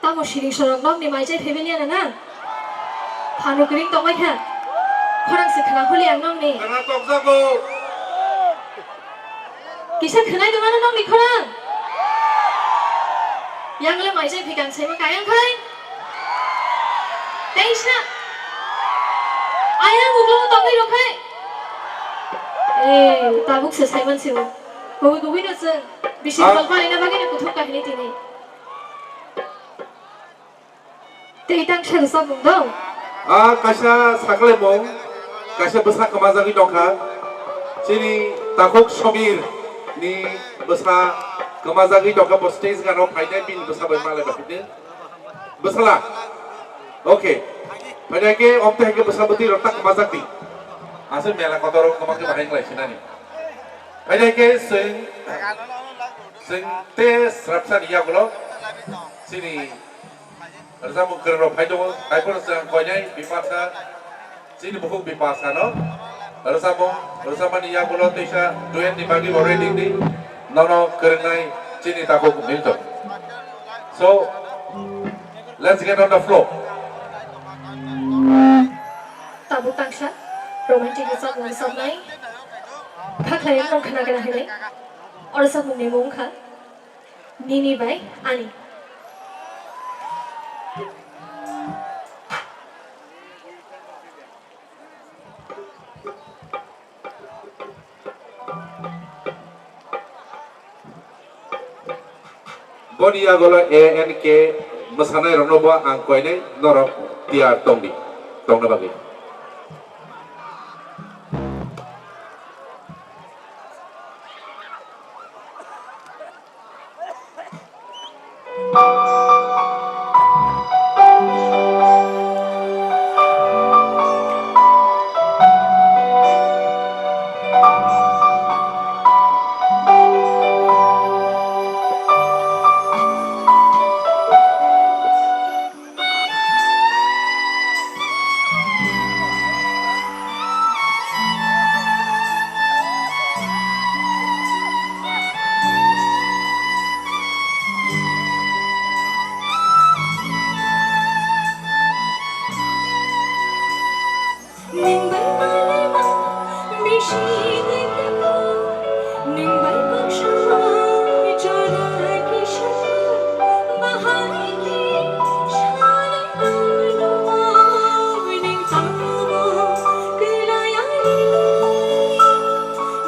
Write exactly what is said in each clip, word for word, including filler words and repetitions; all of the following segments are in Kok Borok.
Tamo siring sorok nokni mai chai phebeliya na na? Phano kwring tongbai kha. Khorang se khna holi ang nokni. Khna tokjago. Kisa khwnai tongmano nokni khorang? Yang le mai chai phikang saima kayang khai? Teisa. Ayang uklo tongwi rok khai? Eh, tabuk se saiman se o. Kubui kubui no chwng. Bisi Ah. Kolpa rina bagwi no kuthuk kahini tini. Tei tang sari samung do. Ah, kaisa sakle mung, kaisa bwsa kwmajagwi tongkha. Chini takhuk Somir ni bwsa kwmajagwi tongkha, bo stage gana phainai bini bwsa bai malai bahaikhe. Bwsala. Okay. Phainai khe omte hai khe bwsa bwtwi rok tak kwmajak di. Aswk mela kotor rok kwmakhe bahai wnglaisi nani. Phainai khe chwng, chwng te srapsa ni yagulo chini Rwchapmung kwrwng rok phai tongo, taiphano chwng koinai Bipasa, chini bukhuk Bipasa no rwchapmung, rwchapmani yagulo teisa duet ni bagwi bo ready di, nono kwrwngnai chini takhuk Milton. So, let's get on the floor. Tabuk tangsa romantic rwchapmung rwchapnai, khaklai wng khna gra hinwi, o rwchapmung ni mung kha Nini bai ani. Boni yagulo A N K mwsanairokno bo ang koinai norok tiyar tongdi, tongna bagwi. Nang bai malai ma, bisi nai khe ko. Nang bai baksa ma, jora kisa ko. Bahai khe sanai ang no ma, nang tamo kwlai ani.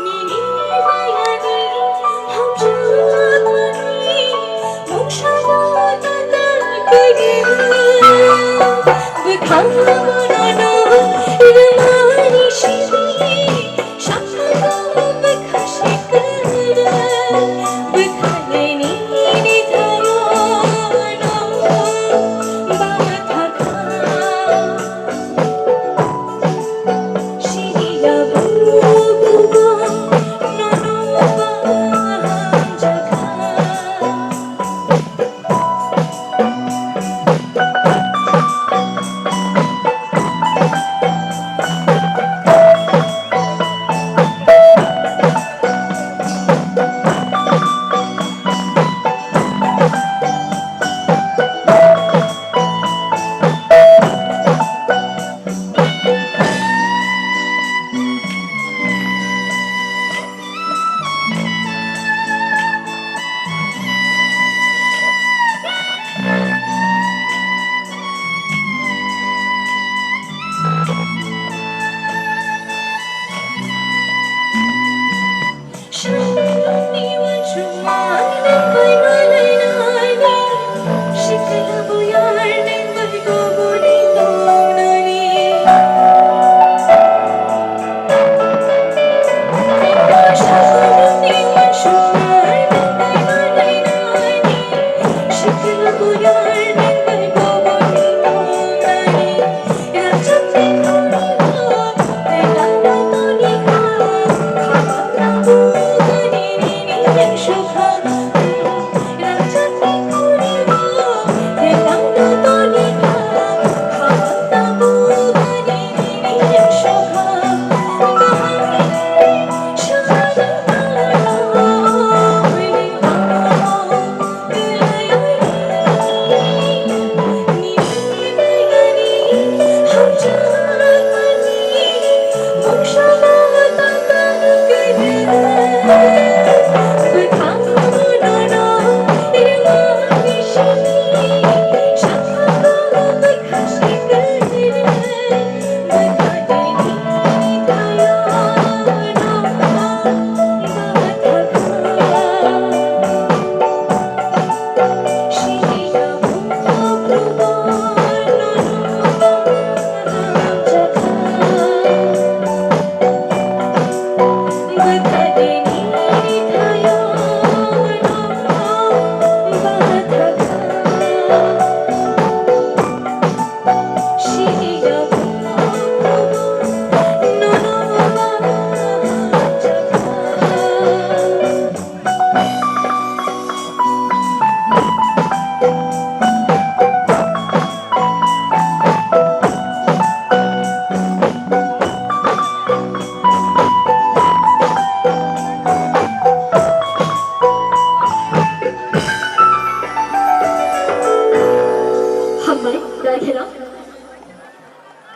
Nini bai ani hamjak mani.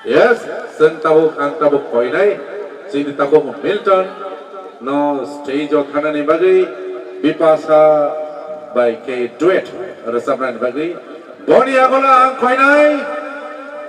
Yes, chwng tabuk, ang tabuk koinai, chini tabuk Milton no stage o thanani bagwi Bipasa bai khe duet rwchapnani bagwi boni agola ang koinai.